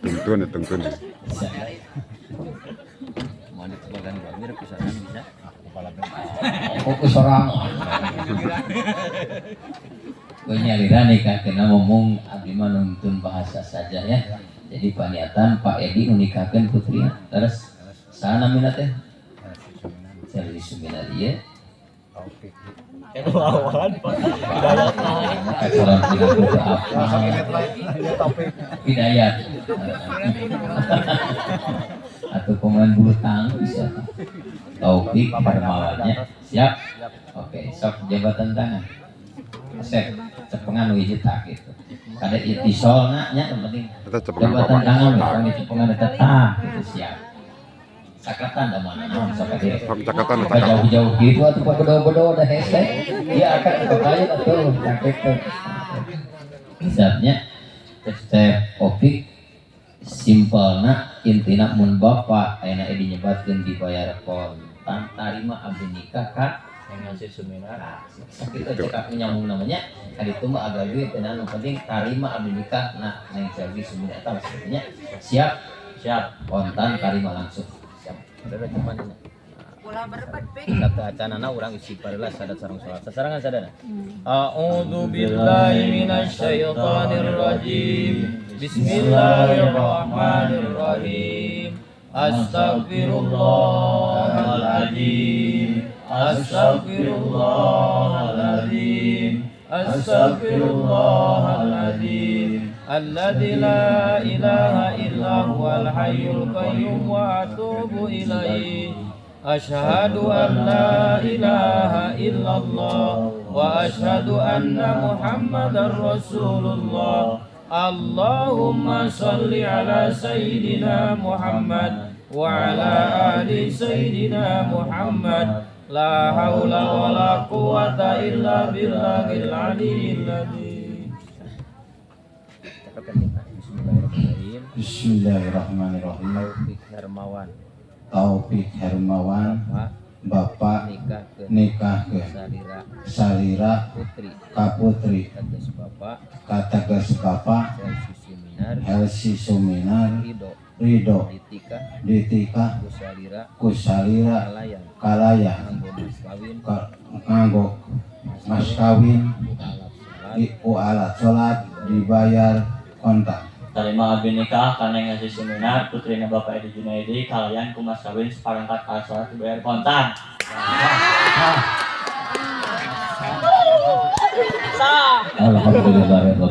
Tungtun ya, tungtun. Bisa. Mau bagan gua bisa kan bisa. Fokus orang. Penyaliran nikah kena ngomong, abdi mah nuntun bahasa saja ya. Jadi paniatan Pak Edi menikahkan putri terus sana namina teh Selvi Suminar ieu. Awan, Pak. Hidayat. Calon pinantu apa? Hidayat atau pemain bulu tangkis ya. Taufik Hermawannya siap. Oke, sok jabatan tangan. Sek cepengan wiji tak gitu ada itisolna nya, yang penting Eta cepengan jabatan bapak. Tangan we kang dicepengan eta tah gitu, siap. Sakatan da mana naon sok ka Sok cakatan. Pak. Cakatan. Jauh-jauh gitu atuh, Pak, bedo-bedo dah hese. Iya, akan kekayu atuh gitu. Siapnya step opik simpelna, intina mun bapak ayeuna edi nyebatkeun dibayar kontan, tarima abdi nikah ka Neng Elsi Suminar. Sakitu cekap nyambung namanya kaditu mah agak duit dan anu penting tarima abdi nikah. Nah, Neng Selvi Suminar eta maksudnya siap. Siap. Kontan tarima langsung, siap. Udah cepat ini. Ulah berebet, Pik. Satu acanana urang istighfar lah sadat sareng salat. Sasarengan sadana. A'udzu billahi minasyaitonir rajim. Bismillahirrahmanirrahim. Astaghfirullahaladzim. Astaghfirullahaladzim. Astaghfirullahaladzim. Alladzi la ilaha illa huwal hayyul qayyum wa atubu ilaihi. Ashhadu an la ilaha illallah wa ashhadu anna Muhammadar Rasulullah. Allahumma salli ala sayyidina Muhammad wa ala ali sayyidina Muhammad. La haula wa la quwata illa billahil aliyyil azim. Bismillahirrahmanirrahim. Bismillahirrahmanirrahim. Taufik Hermawan. Taufik Hermawan. Bapak. Bapak. Nikah ke Nikah ke Salira Salira Putri Kaputri kateges Bapak kateges Bapak Elsi Suminar Elsi Suminar Ridho Ridho Ditikah Ditikah ku Salira ku Salira kalayan kalayan nganggo mas kawin nganggo mas kawin ku alat salat di ku alat sholat dibayar kontan. Tarima abdi nikah ka Neng Elsi Suminar, putrina Bapak Edi Junaidi, kalayan ku mas kawin seperangkat alat sholat dibayar kontan. Alhamdulillah.